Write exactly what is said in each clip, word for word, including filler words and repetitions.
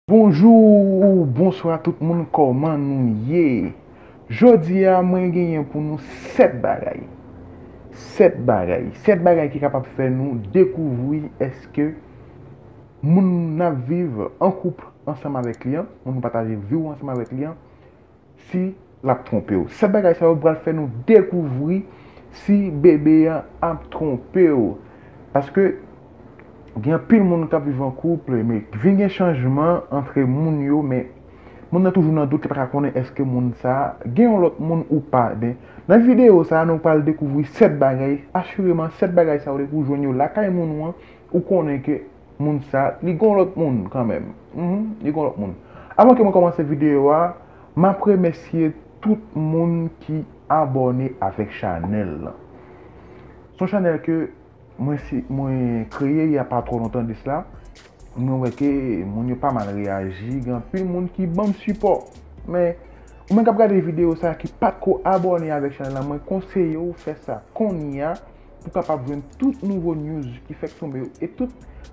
Bonjou ou bonswa tout moun, kòman nou ye? Jodi a, mwen genyen pou nou sèt bagay. Sèt bagay. Sèt bagay ki kapab fè nou dekouvri èske moun n ap viv an koup ansanm avèk li an, moun nou pataje vi w ansanm avèk li an, si l ap twonpe w. Sèt bagay sa yo pral fè nou dekouvri si bebe an ap twonpe w. Paske gen anpil moun k ap viv an koup, men vin gen chanjman antre moun yo, men moun nan toujou nan dout, li pa ka konnen èske moun sa a gen yon lòt moun ou pa. Men nan videyo sa a, nou pral dekouvri sèt bagay, asireman, sèt bagay sa yo, depi w jwenn yo lakay moun ou an, ou konnen ke moun sa, li gon lòt moun kanmenm. Mhm, li gon lòt moun. Avan ke mwen kòmanse videyo a, m ap remèsye tout moun ki abòne avèk chanèl lan. Se yon chanèl ke mwen, si, mwen kreye y a pa twò lontan de sila. Mwen wè ke moun yo pa mal reyaji, gen anpil moun ki ban m sipò. Men, ou menm k ap gade videyo sa ki pa t ko abòne avèk chanèl la, mwen konseye w fè sa kounye a, pou kapab jwenn tout nouvo news ki fèk tonbe yo e tout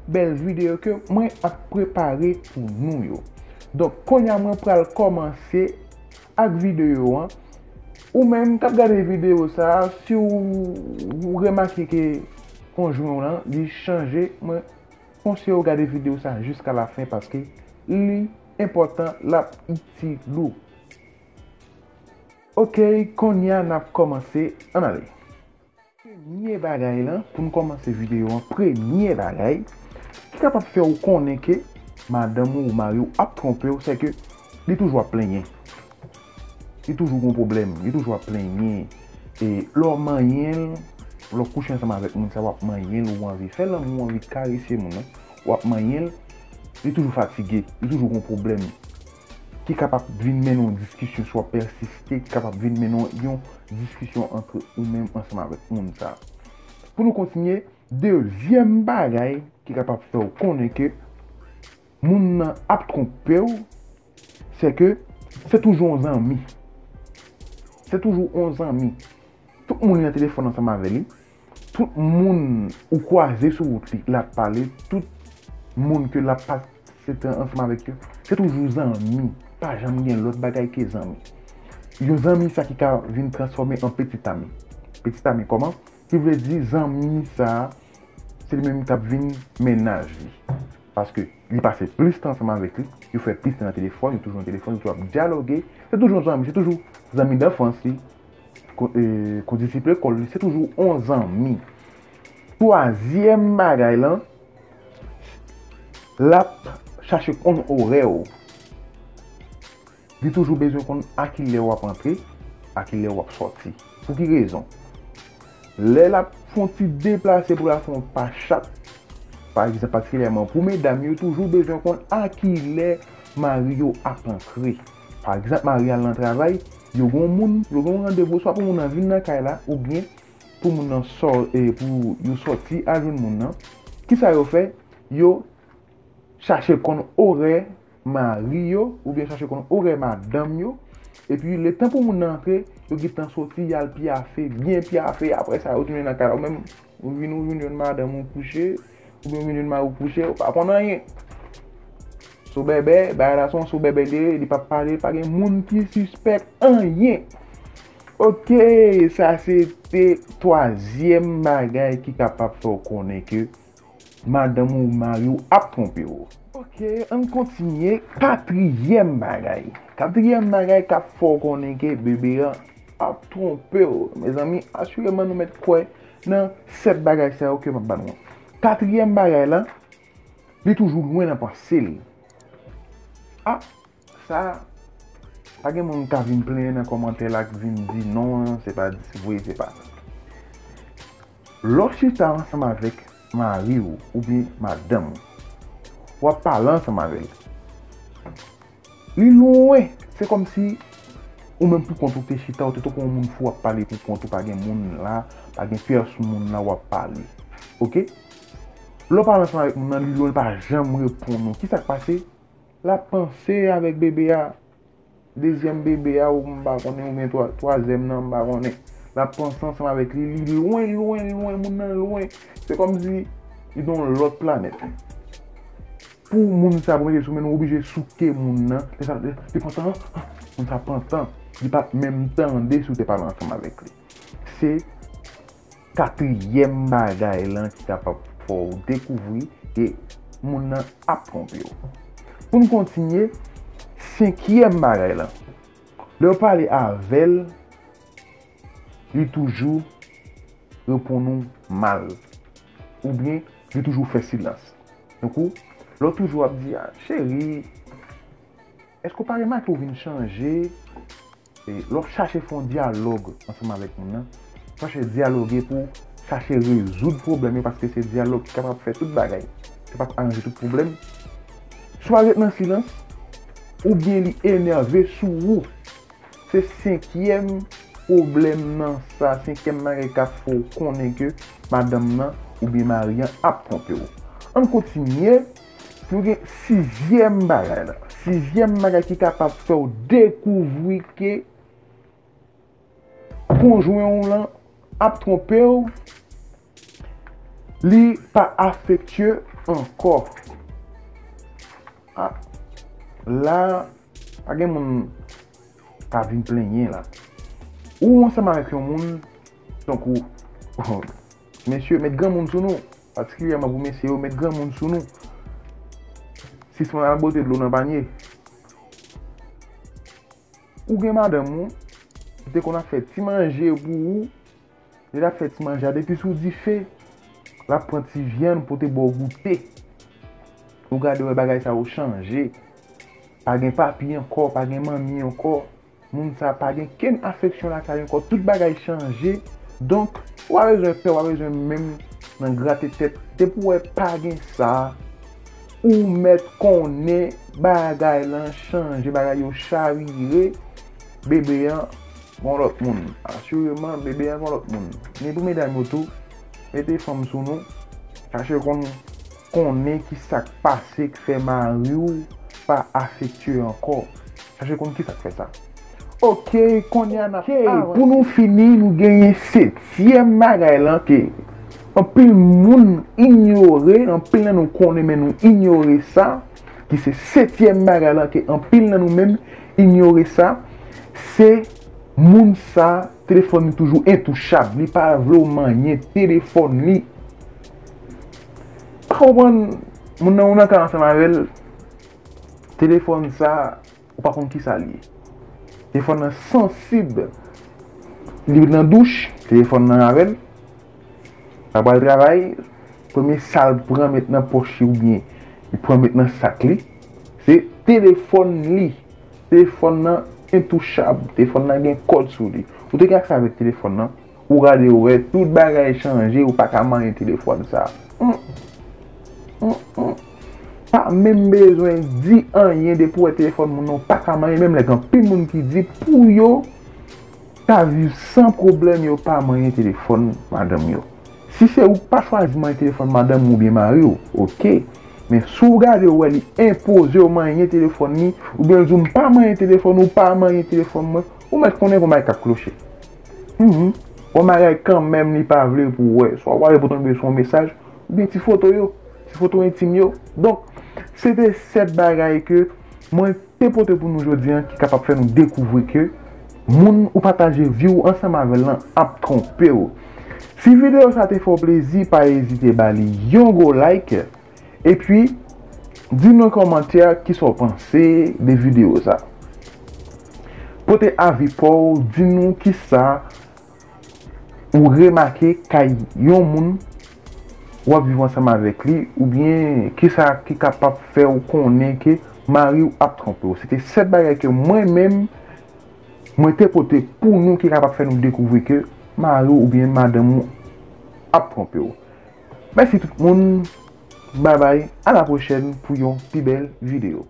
bèl videyo ke mwen ap prepare pou nou yo. Donk, kounye a mwen pral kòmanse ak videyo an. Ou menm k ap gade videyo sa a, si w, w remake ke konjwen w lan, li chanje, mwen konseye w gade videyo sa a jiska lafen paske li enpòtan, l ap itil ou. Oke, kounye a n ap kòmanse. Ann ale. Premye bagay lan, pou n kòmanse videyo an, premye bagay ki kapab fè w konnen ke madanm ou, ou mari w ap twonpe w, se ke li toujou ap plenyen. Li toujou gon pwoblèm, li toujou ap plenyen. E lè w manyen l, lè w kouche ansanm avèk moun sa, w ap manyen l, ou anvi fè lanmou, ou anvi karese moun nan, w ap manyen l, li toujou fatige, li toujou gon pwoblèm ki kapab vin mennen yon diskisyon, si w ap pèsiste, ki kapab vin mennen yon diskisyon ant ou menm ansanm avèk moun sa. Pou nou kontinye, dezyèm bagay ki kapab fè w konnen ke moun nan ap twonpe w, se ke se toujou yon zanmi. Se toujou yon zanmi. Tout moun li nan telefòn ansanm avè li. Tout moun ou kwaze sou wout li, l ap pale. Tout moun ke l ap pase tan ansanm avèk yo, se toujou zanmi. Pa janm gen lòt bagay ke zanmi. Yon zanmi sa ki ka vin transfòme an petit ami. Petit ami kòman? Ki vle di zanmi sa a, se li menm k ap vin mennaj li. Paske li pase plis tan ansanm avèk li, yo fè plis tan nan telefòn, yo toujou nan telefòn, yo toujou ap dyaloge. Se toujou zanmi, se toujou zanmi danfans li, ko-, e, kondisip lekòl li, se toujou on zanmi. Twazyèm bagay lan, l ap chache konn orè w. Li toujou bezwen konn a kilè w ap antre, a kilè w ap sòti. Pou ki rezon? Lè l ap fè yon ti deplase pou l al fè yon pa chat, pa egzanp, patikilyèman pou medam, yo toujou bezwen konn a kilè mari yo ap antre. Pa egzanp, mari al nan travay, yo gen yon moun, yo gen yon randevou, swa pou moun nan vin nan kay la, oubyen pou moun nan sò-, e, pou yo sòti al jwenn moun nan. Kisa yo fè? Yo chache konn orè mari yo, oubyen chache konn orè madanm yo. Epi, letan pou moun nan antre, yo gentan sòti, y al pyafe, byen pyafe. Apre sa, yo tounen nan kay la. Ou menm, ou vin, ou vin jwenn madanm ou kouche, oubyen ou vin jwenn mari w kouche, ou pa konn anyen. Sou bèbè, bagay la se yon sou bèbè li ye, li p ap pale, pa gen moun ki sispèk anyen. Oke, sa se te twazyèm bagay ki kapab fè w konnen ke madanm ou mari w ap twonpe w. Oke, ann kontinye. Katriyèm bagay. Katriyèm bagay k ap fè w konnen ke bebe an ap twonpe w. Mezanmi, asireman nou mèt kwè nan sèt bagay sa yo ke m ap ba nou an. Katriyèm bagay la, li toujou lwen nan panse l. A, sa, pa gen moun k ka vin plenyen nan kòmantè la, k vin di non, se pa vre, se pa. Lè w chita ansanm avèk mari w oubyen madanm ou, w ap pale ansanm avè l. Li lwen, se kòmsi ou menm pou kont ou te chita, ou te tankou yon moun fou w ap pale pou kont ou, pa gen moun la, pa gen pèsonn moun la w ap pale. Oke? Lè w pale ansanm avèk moun nan, li lwen, li pa janm reponn ou. Kisa k pase? L ap panse avèk bebe a. Dezyèm bebe a, ou m pa konnen, oubyen twa-, twazyèm nan, m pa konnen. L ap panse ansanm avèk li, li lwen, lwen, lwen, moun nan lwen. Se kòmsi li nan yon lòt planèt. Pou moun sa, pou mete l sou men nou, oblije souke moun nan. Lè sa, li pantan, moun sa pantan. Li p ap menm tande si w te pale ansanm avèk li. Se katriyèm bagay lan ki kapab fè w dekouvri ke moun nan ap twonpe w. Pou n kontinye, senkyèm bagay lan, lè w pale avè l, li toujou reponn ou mal. Oubyen, li toujou fè silans. Tankou, lè w toujou ap di, "Ah, cheri, èske w pa remake w vin chanje?" E lè w ap chache fè yon dyalòg ansanm avèk moun nan, chache dyaloge pou chache rezoud pwoblèm yo, paske se dyalòg ki kapab fè tout bagay, kapab aranje tout pwoblèm. Swa ret nan silans, oubyen li enève sou ou. Se senkyèm pwoblèm nan sa, senkyèm bagay k ap fè w konnen ke madanm nan oubyen mari an ap twonpe w. Ann kontinye, nou gen sizyèm bagay la. Sizyèm bagay ki kapab fè w dekouvri ke konjwen w lan ap twonpe w, li pa afektye ankò. Ah, la, pa gen moun ka vin plenyen la. Ou ansanm avèk yon moun, tankou, mesye, met granmoun sou nou, patikilyèman pou mesye yo, met granmoun sou nou. Sispann al bwote dlo nan panye. Ou gen madanm ou, ki te konn ap fè ti manje pou ou, li t ap fè ti manje a depi sou dife, l ap pran ti vyann pou te ba w goute. Ou gade wè bagay sa yo chanje. Pa gen papi ankò, pa gen manmi ankò. Moun sa pa gen kenn afeksyon lakay ankò. Tout bagay chanje. Donk, ou pa bezwen pè, ou pa bezwen menm nan grate tèt. Depi w wè pa gen sa, ou mèt konnen bagay lan chanje, bagay yo chavire. Bebe an gon lòt moun. Asireman, bebe an gon lòt moun. Men pou medam yo tou, mete fanm sou nou. Chache konn, konnen ki sa k pase k fè mari w pa afektye ankò. Chache konn ki sa k fè sa. Ok, kounye a n ap avanse. Pou nou fini, nou genyen setyèm bagay lan ke anpil moun inyore, anpil nan nou konnen, men nou inyore sa, ki se setyèm bagay lan ke anpil nan nou menm inyore sa, se moun sa, telefòn li toujou entouchab, li pa vle w manyen telefòn li. Pa konprann, moun nan ou nan kay ansanm avè l, telefòn sa, ou pa konn kisa l ye. Telefòn nan sansib. Li nan douch, telefòn nan avè l. L ap al travay, premye sa l pran met nan pòch li oubyen li pran met nan sak li, se telefòn li. Telefòn nan entouchab, telefòn nan gen kòd sou li. Ou te gen aksè avèk telefòn nan, ou gade ou wè tout bagay chanje, ou pa ka manyen telefòn sa. Hum. Hum, hum. Pa menm bezwen di anyen depi w wè telefòn moun nan, ou pa ka manyen, menm lè gen anpil moun ki di pou yo ta viv san pwoblèm, yo pa manyen telefòn madanm yo. Si se ou k pa chwazi manyen telefòn madanm ou oubyen mari w, ok. Men si w gade w wè li enpoze w manyen telefòn li, oubyen l di w m pa manyen telefòn ou, pa manyen telefòn mwen, ou mèt konnen gon bagay k ap kloche. Mhm. Gon bagay kanmenm li pa vle pou w wè. Swa w wè pou tonbe sou yon mesaj, oubyen ti foto yo, ti foto entim yo. Donk, se te sèt bagay ke mwen te pote pou nou jodi a ki kapab fè nou dekouvri ke moun ou pataje vi w ansanm avè l lan ap twonpe w. Si videyo sa te fè w plezi, pa ezite ba li yon gwo like. Epi, di nou nan kòmantè kisa w panse de videyo sa. Pote avi pa w, di nou kisa ou remake kay yon moun w ap viv ansanm avèk li, oubyen kisa ki kapab fè w konnen ke mari w ap twonpe w. Se te sèt bagay ke mwen menm, mwen te pote pou nou ki kapab fè nou dekouvri ke mari w oubyen madanm ou ap twonpe w. Mèsi tout moun, babay, a la pwochèn pou yon pi bèl videyo.